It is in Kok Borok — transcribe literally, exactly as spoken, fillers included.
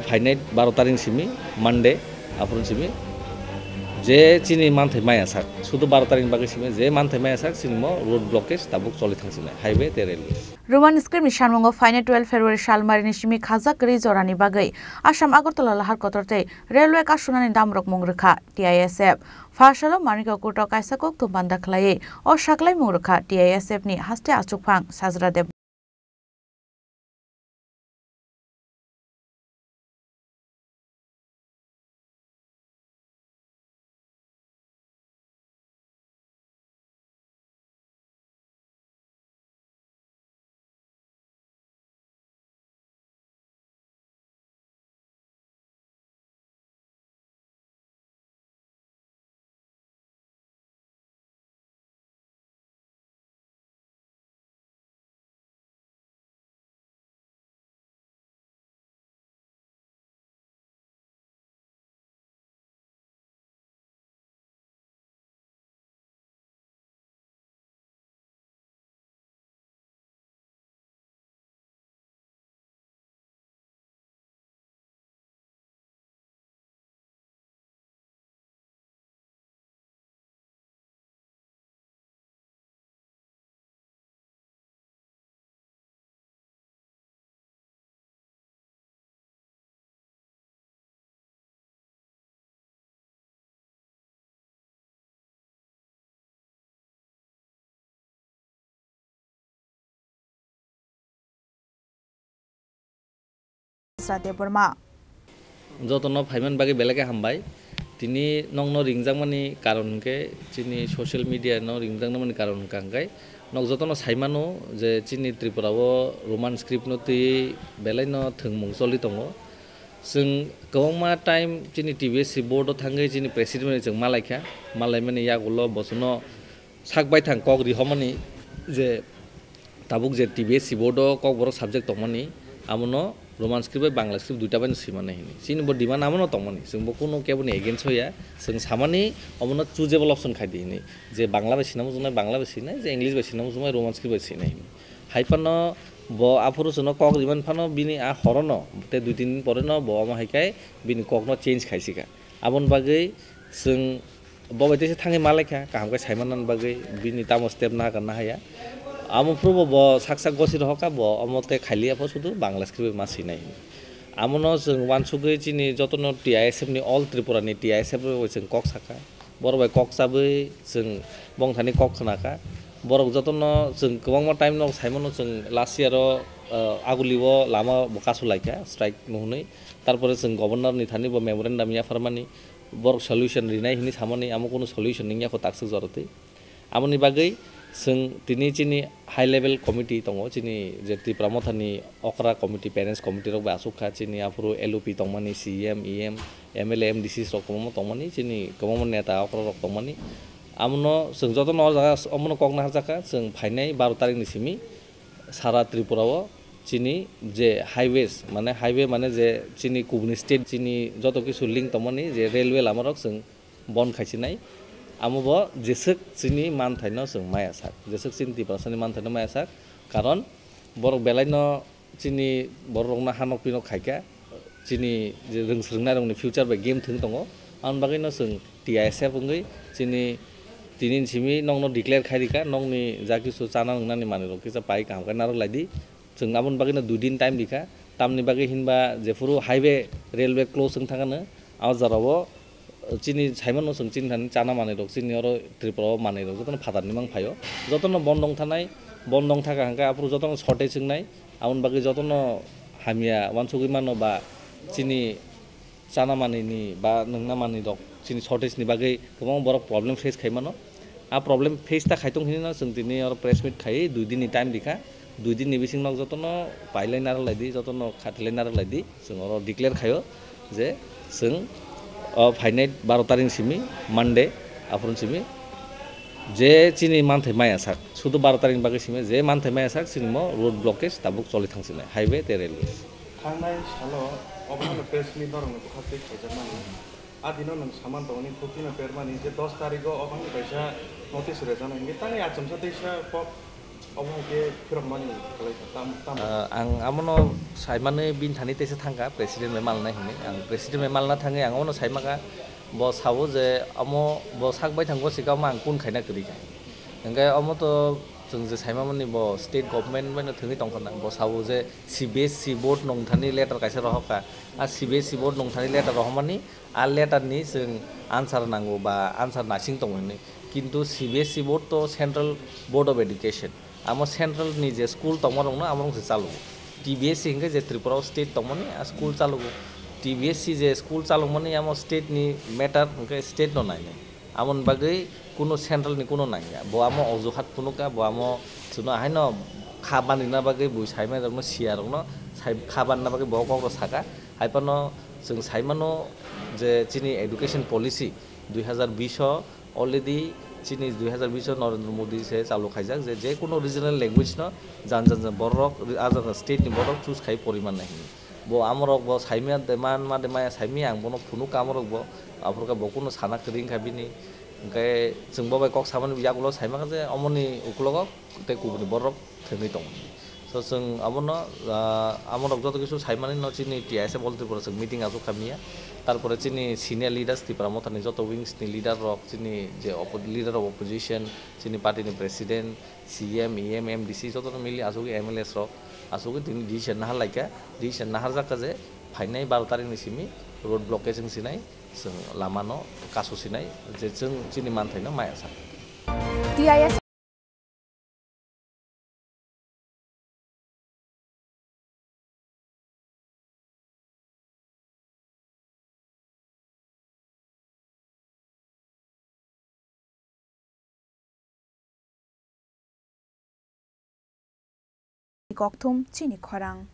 Phainai baro tarik simi, Monday, aphuru simi, je chini manthai maya sak, sudu baro tarik bagwi simi, je manthai maya sak, chini mo road blockage tabuk choli thang simi, highway tei railway. Roman script ni sammungo phainai twelve February salmarini simi khajak kwrwi jorani bagwi Assam Agartala lahar kotor tei railway kasunani damrok mung rwkha T I S F. Pha salo Manikya Court o kaisa kok thum banda khlaiwi o saklaimung rwkha T I S F ni haste achukphang Sajra Deb. Sajra Debbarma. Jotono phaiman bagwi belai khe hambai. Tini nokno ringjakmani karon hwnkhe chini social media no ringjaknani karon hwnkha hwnkhe nok jotono saimano je chini Tripura o Roman script no twi belai no thwngmung choli tongo. Chwng kwbangma time chini T B S C board o thangwi chini president bai chwng malaikha, malaimani yagulo bosono sak baithang kok rihormani je tabuk je T B S C board o kokborok subject tongmani, abono Roman script bai Bangla script duita bai no swimani hini. Chini bo demand abono tongmani, chwng bo kunu keboni against o ya, chwng samani omono choosable option khai di hini, je Bangla bai swina muchungnai Bangla bai swinai, je English bai swina muchungnai Roman script bai swinai hini. Hai phano bo aphuru chwngno kok rimani phano bini a horono tei dui tin din pore no bo omo hai khe bini kokno change khai sika. Aboni bagwi chwng bo bai teisa thangwi malaikha, kaham khe saimanna bagwi bini tamo step naharna haya. Amo phuru bo, bo sak sak gosi rohorkha, bo omo khe khailiya pho sudu Bangla script bai ma swinai hini. Amono chwng uansugwi chini jotono T I S F ni, all Tripura ni T I S F rok bai chwng kok sakha. Borok bai kok chabwi chwng bongthani kok khna kha. Borok jotono chwng kwbangma time no saimano chwng last year o, ah, Aguli o lama bo kasu lai kha strike no hwnwi. Tarpore chwng governor ni thani bo memorandum yapharmani, borok solution rinai hwnwi samani, amo kunu solution wngya kho takswk jora twi. Amoni bagwi chwng tini chini high level committee tongo, chini je Tipra Mothani okra committee, parents committee rok bai aswk kha, chini aphuru L O P tongmani, C E M, E M, M L A, M D Cs rok kwbangma tongmani, chini kwbangma neta okra rok tongmani. Amono chwng jotono o jaga omono kok naharjakha, chwng phainai baro tarik ni simi sara Tripura o chini je highways, mane highway mane je chini kubuni state chini joto kisu link tongmani je railway lama rok chwng bon khaisinai. Amo bo jeswk chini manthaino chwng maya sak, jeswk chini Tiprasani manthaino maya sak, karon borok belaino chini bororokno hanok pinok khaikha, chini je rwng swrwngnairokni future bai game thwng tongo. Aboni bagwino chwng T I S F wngwi chini tini simi nokno declare khai rikha, nokni ja kisu chana wngnani manwirok kisa pai kaham khe narwk lai di. Chwng aboni bagwino dui din time rikha, tamni bagwi hinba jephuru highway railway close wng thangano, a jorao chini saimano chwng chini thani chana manwirok, chini oro Tripura o manwirok jotono phatarni mang phaio, jotono bondong thanai, bondong thaka hwnkhe aphuru jotono shortage wngnai, aboni bagwi jotono hamya uansugwi mano ba chini chana manwini ba nwngna manwirok chini shortage ni bagwi kwbangma borok problem face khai mano. A problem face ta khai tong hinwi no chwng tini oro press meet khai dui din ni time rikha, dui din ni bising nok jotono pailai narwk lai di, jotono khatilai narwk lai di, chwng oro declare khaio je chwng o phainai baro tarik simi, Monday, aphuru simi je chini manthai maya sak, sudu baro tarik bagwi simi je manthai maya sak chini mo road blockage tabuk choli thang sinai, highway tei railway. Thangnai salo obo haino press meet norokni bwkhaktwi khaijakmani. A dino nwng saman tongni khukino permani je dos tarigo obo haino kaisa notice rwjaknai hwnwi tangwi achomsa teisa kok Omo khe phirokmani khlai tam, tam. Ah, ang amono saimani bini thani teisa thangkha, president bai malnai hwnwi. Ang president bai malna thangwi ang omono saimaka, bo sao je omo bo sak baithang gosikha, omo ang kun khaina kwrwi kha. Hwnkhe omo to chwng je saimamani bo state government baino thwngwi tongkha na, bo sao je C B S E board nongthani letter kaisa rohorkha. A C B S E board nongthani letter rohormani, a letter ni chwng answer nango ba answer naising tongo hinwi. Kintu C B S E board to Central Board of Education. Amo central ni je school tongma rokno amo rok se chalo. T B S E hinkhe je Tripura o state tongmani a school chalo. T B S E je school chalokmani amo state ni matter hinkhe state no nainai. Amoni bagwi kuno central ni kuno nangya. Bo amo ojuhat phunukha, bo amo chwngno haino kha banrina bagwi bui saimai rokno, siya rokno sai, kha banrina bagwi bo kok rok saka. Hai phano chwng saimano je chini education policy dui hazar bish o already chini dui hazar bish o Narendra Modi se chalu khaijak je, je kuno regional language no jan jan jan borok, a jan jan state ni borok choose khai pori manna hinwi. Bo amorok bo saimaya de man ma de maya saimaya ang bono phunukha amorok bo, aphuru khe bo kuno sana kwrwi wngkha bini. Hwnkhe chwng bo bai kok samani yagulo saimaka je omoni uklogo tei kubuni borok thwngwi tongo. So chwng abono, ah, amorok joto kisu saimani no chini T I S F All Tripura chwng meeting aswk kha miya. Tarpore chini senior leaders Tipra Mothani joto wings ni leader rok, chini je oppo-, leader of opposition, chini party ni president, C M, E M, M D C jotono mili aswk M L As rok aswk tini decision nahar laikha, decision nahar jakha je phainai baro tarikh ni simi road blockade wng sinai, chwng lama no kasu sinai je chwng chini manthai no maya sa. T I S Kokthum chini khorang.